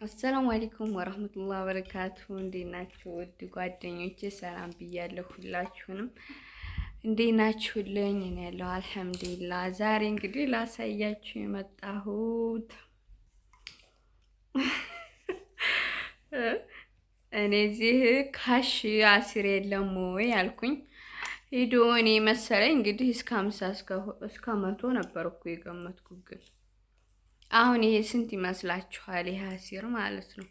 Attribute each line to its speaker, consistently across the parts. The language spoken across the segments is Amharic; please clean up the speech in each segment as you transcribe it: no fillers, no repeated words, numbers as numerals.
Speaker 1: السلام عليكم ورحمة الله وبركاته። እንዴት ናችሁ ውድ ጓደኞቼ? ሰላም ብያለሁ ሁላችሁንም። እንዴት ናችሁልኝ? እኔ ያለሁ الحمد لله። ዛሬ እንግዲህ ላሳያችሁ የመጣሁት እኔ እዚህ cash عصير የለም ወይ አልኩኝ። ሂዶ እኔ መሰለኝ እንግዲህ እስከ 50 እስከ 100 ነበር እኮ የገመትኩ ግን አሁን ይሄ ስንት ይመስላችኋል? ይሄ عصير ማለት ነው።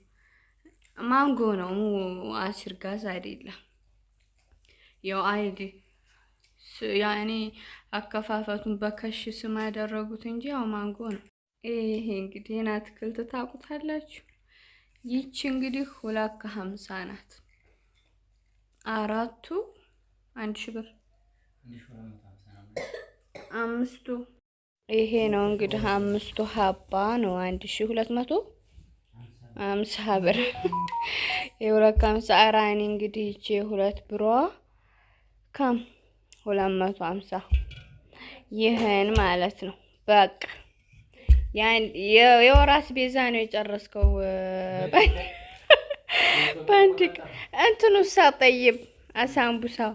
Speaker 1: ማንጎ ነው፣ عصير ጋዝ አይደለም። ያው አይዲ ያኔ አከፋፈቱን በ cash ስም ያደረጉት እንጂ ያው ማንጎ ነው። ይሄ እንግዲህ ይሄን አትክልት ታውቁታላችሁ። ይቺ እንግዲህ 2 ከ50 ናት። አራቱ 1000 ብር፣ አምስቱ ይሄ ነው እንግዲህ አምስቱ حبة ነው 1250 ብር። የ2 ከ50 አራኒ እንግዲህ ይቺ የ2 ብሯ ከም 250 ይህን ማለት ነው። በቃ የወራስ ቤዛ ነው የጨረስከው በአንድ እንትኑ ሳጠይብ አሳምቡሳው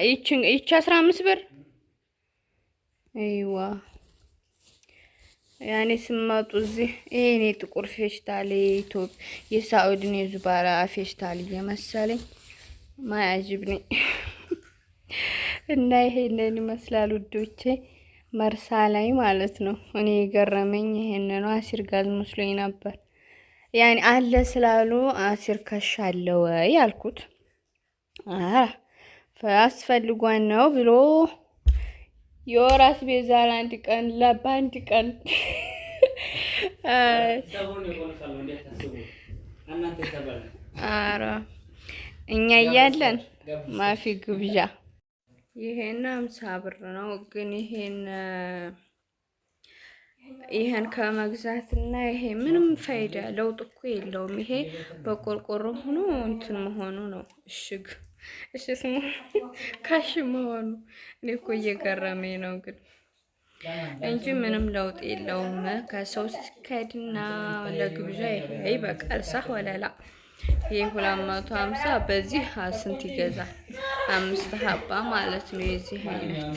Speaker 1: ይቺ 15 ብር አይዋ ያኔ ስመጡ እዚህ ይሄኔ ጥቁር ፌሽታል የኢትዮጵያ የሳዑዲን የዙባራ ፌሽታል እየመሰለኝ ማያጅብኝ እና ይሄንን ይመስላል ውዶቼ፣ መርሳ ላይ ማለት ነው። እኔ የገረመኝ ይሄን ነው። عصير ጋዝ መስሎኝ ነበር። ያኔ አለ ስላሉ عصير cash አለ ወይ አልኩት። አስፈልጓን ነው ብሎ የወራስ ቤዛ ለአንድ ቀን በአንድ ቀን። ኧረ እኛ እያለን مافي ግብዣ። ይሄን 50 ብር ነው ግን ይሄን ከመግዛት እና ይሄ ምንም ፋይዳ ለውጥ እኮ የለውም። ይሄ በቆርቆሮ ሆኖ እንትን መሆኑ ነው እሽግ እሺ ስሙ cash መሆኑ እኔ እኮ እየገረመኝ ነው ግን እንጂ ምንም ለውጥ የለውም። ከሰው ሲካሄድና ለግብዣ ይሄ ይበቃል። صح ولا لا? ይሄ 250 በዚህ ስንት ይገዛል? አምስት حبة ማለት ነው የዚህ አይነት።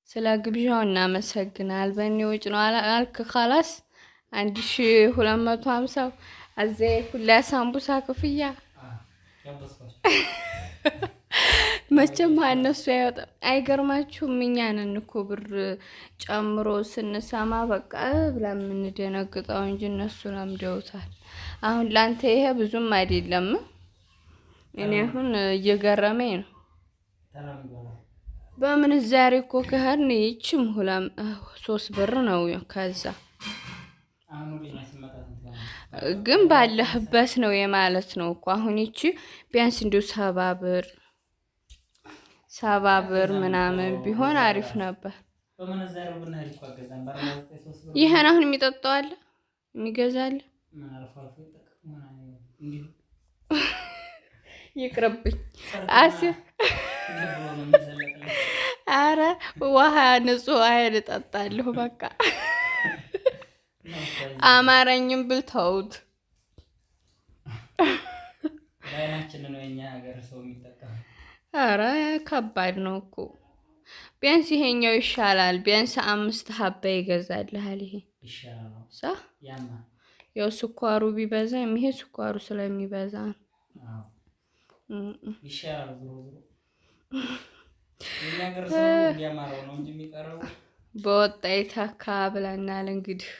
Speaker 1: ስለ ግብዣው እናመሰግናል። በእኔ ወጭ ነው አልክ خلاص 1250 አዘ ሁላ ሳምቡሳ ክፍያ መቼም እነሱ አይወጣም። አይገርማችሁም? እኛ ነን እኮ ብር ጨምሮ ስንሰማ በቃ ብላ የምንደነግጠው እንጂ እነሱ ለምደውታል። አሁን ላንተ ይሄ ብዙም አይደለም። እኔ አሁን እየገረመኝ ነው። በምንዛሬ እኮ ከህርን ይችም ሁላም 3 ብር ነው። ከዛ ግን ባለህበት ነው የማለት ነው እኮ አሁን ይቺ ቢያንስ እንዲሁ 70 ብር 70 ብር ምናምን ቢሆን አሪፍ ነበር። ይህን አሁን የሚጠጣው አለ የሚገዛ አለ። ይቅርብኝ። አረ ውሃ ንጹህ ውሃ እጠጣለሁ በቃ። አማረኝም ብል ተውት። አረ ከባድ ነው እኮ ቢያንስ ይሄኛው ይሻላል። ቢያንስ አምስት حبة ይገዛልሃል። ይሄ ያው ስኳሩ ቢበዛ ይሄ ስኳሩ ስለሚበዛ ነው። በወጣ ይተካ ብለናል እንግዲህ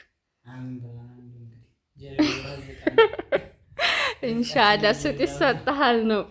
Speaker 1: ኢንሻአላህ ስጥ ይሰጥሃል ነው።